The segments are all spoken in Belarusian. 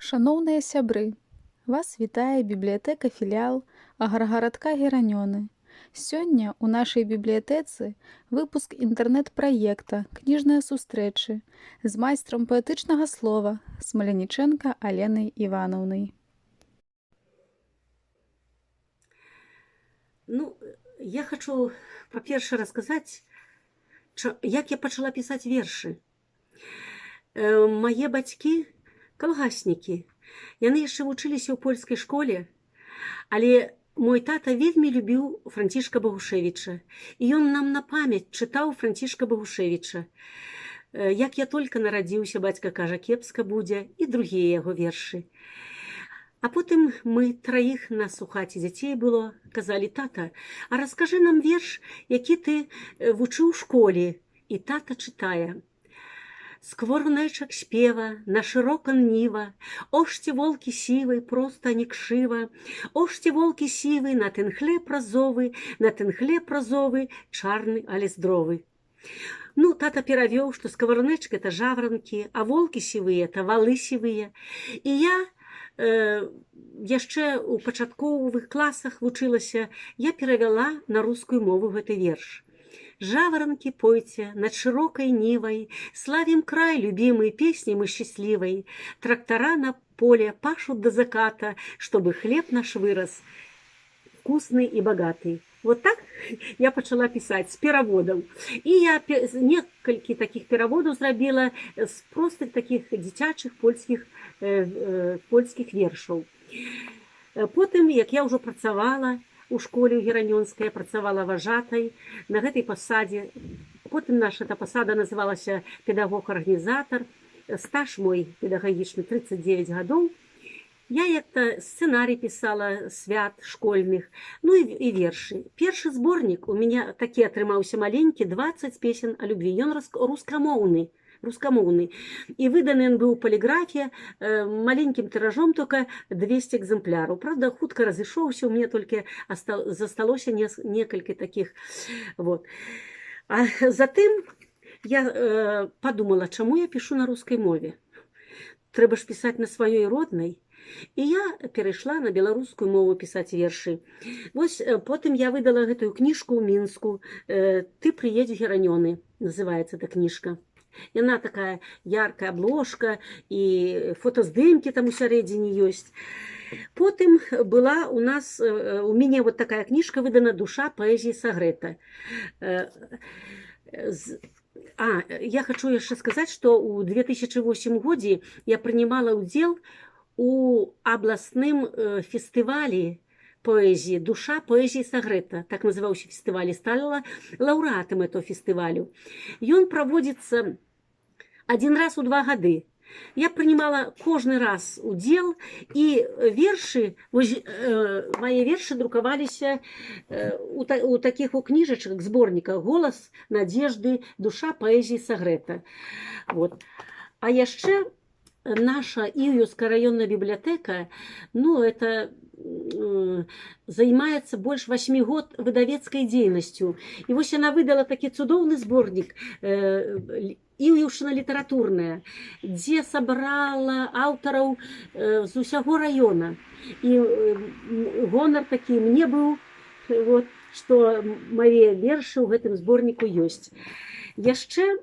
Шаноўныя сябры! Вас вітае бібліятэка філіал аграгарадка Геранёны. Сёння ў нашай бібліятэцы выпуск інтэрнэт-праекта «Кніжныя сустрэчы» з майстрам паэтычнага слова Смалянічэнка Аленай Іванаўнай. Ну, я хачу, па-першае, расказаць, як я пачала пісаць вершы. Мае бацькі калгаснікі. Яны яшчэ вучыліся ў польскай школе, але мой тата вельмі любіў Францішка Багушэвіча. І ён нам на памяць чытаў Францішка Багушэвіча. «Як я только нарадзіўся, бацька кажа, кепска будзе», і другія яго вершы. А потым мы траіх, нас у хаце дзяцей было, казалі: «Тата, а раскажы нам верш, які ты вучыў у школе». І тата чытае: «Скворнечек спева, на широком нива, оште волки сивы, просто не кшива, оште волки сивы, на тен хлеб розовый, на тен хлеб розовый, чарны, але здровы». Ну, тата перавёў, што сковорнечка — это жаворонки, а волки сивые — это валы сивые. І я яшчэ ў пачатковых класах вучылася, я перавяла на рускую мову гэты верш. «Жаворонки, пойте над широкой нивой, славим край любимый песней мы счастливой. Трактора на поле пашут до заката, чтобы хлеб наш вырос вкусный и богатый». Вот так я пачала пісаць з пераводаў. І я некалькі такіх пераводаў зрабіла з простых такіх дзіцячых польскіх вершаў. Потым, як я ўжо працавала у школе ў Геранёнскай, працавала важатай на гэтай пасадзе. Потым наша эта пасада называлася педагог-арганізатар. Стаж мой педагагічны 39 гадоў. Я як-то сцэнарый пісала свят школьных, ну і вершы. Першы зборнік у меня такі атрымаўся маленькі, 20 песен о любви. Ён рускамоўны. І выданы ён быў у паліграфе маленькім тыражом, только 200 экземпляраў. Правда, хутка разышоўся, у меня толькі засталося некалькі такіх. Вот. А затым я подумала, чаму я пішу на рускай мове? Трэба ж пісаць на сваёй роднай. І я перайшла на беларускую мову пісаць вершы. Вось потым я выдала гэтую кніжку ў Мінску. «Ты прыедзь у Геранёны» называется эта кніжка. Яна такая яркая обложка, і фотаздымкі там у сярэдзіне ёсць. Потым была у нас, у мяне вот такая кніжка выдана, «Душа паэзіі Сагрэта». Я хачу яшчэ сказаць, што ў 2008 годзе я прынімала ўдзел у абласным фестывалі паэзіі «Душа паэзіі Сагрэта». Так называўся фестываль, і стала лаўрэатам этого фестывалю. Ён праводзіцца адзін раз у 2 гады. Я прынімала кожны раз удзел, і вершы, вось, мае вершы друкаваліся у такіх у кніжачках, зборніках «Голас надежды», «Душа паэзіі Сагрэта». Вот. А яшчэ наша Іўеўская раённая бібліятэка, ну, это займаецца больш 8 год выдавецкай дзейнасцю. І вось яна выдала такі цудоўны зборнік «Іўеўшчына літаратурная», дзе сабрала аўтараў з усяго раёна. І гонар такі мне быў, вот, што мае вершы ў гэтым зборніку ёсць. Яшчэ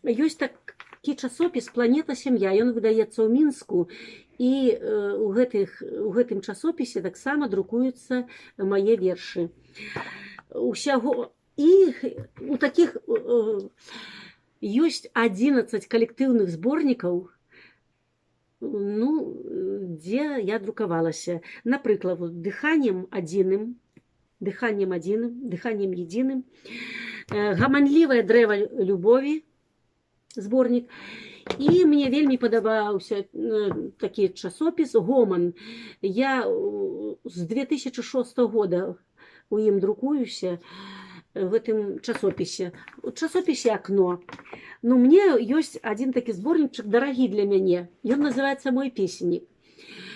ёсць такі часопіс «Планета сям'я», ён выдаецца ў Мінску, і у гэтым часопісе таксама друкуюцца мае вершы. Усяго і у такіх ёсць 11 калектыўных зборнікаў, ну, дзе я друкавалася. Напрыклад, вот, «Дыханнем адзіным», «Дыханнем адзіным», «Дыханнем единым», «Гаманлівае дрэва любові» зборнік. І мне вельмі падабаўся такі часопіс «Гоман». Я з 2006 года у ім друкуюся, в гэтым часопісе. У часопісе «Акно». Ну, мне ёсць адзін такі зборнічак, дарагі для мяне. Ён называецца «Мой песенник».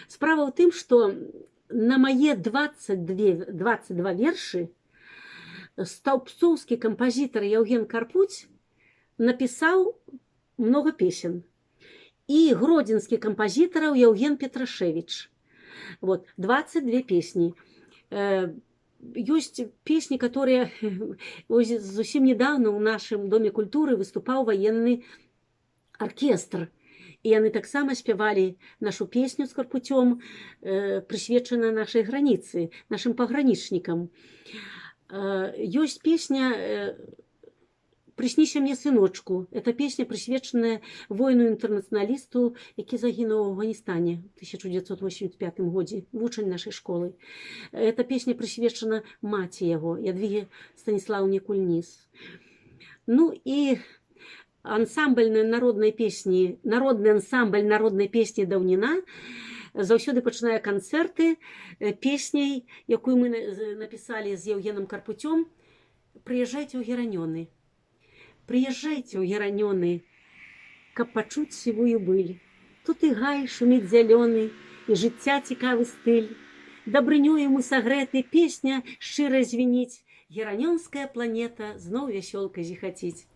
Справа ў тым, што на мае 22 вершы стаўбцоўскі кампазітар Яўген Карпуць напісаў много песен. І гродзенскі кампазітараў Яўген Петрашевіч. Вот, 22 песні. Ёсць песні, которые ось зусім недавно ў нашым доме культуры выступаў ваенны аркестр. І яны таксама спявалі нашу песню з Карпуцём, прысвечана нашай граніцы, нашым пагранічнікам. Ёсць песня «Прысніся мне, сыночку». Это песня, прысвечаная воіну-інтэрнацыяналісту, які загінуў у Афганістане в 1985 годзе, вучань нашай школы. Эта песня прысвечана маці яго, Ядвіге Станіславне Кульніс. Ну і ансамбль народнай песні, народны ансамбль народнай песні «Даўніна» заўсёды пачынае канцэрты песняй, якую мы напісалі з Яўгенам Карпуцём: «Прыязджайце ў Геранёны». Прыязджайце ў Геранёны, каб пачуць сівую быль. Тут і гай шуміць зялёны, і жыцця цікавы стыль. Дабрынёю мы сагрэты, песня шчыра звініць. Геранёнская планета зноў вясёлкай зіхаціць.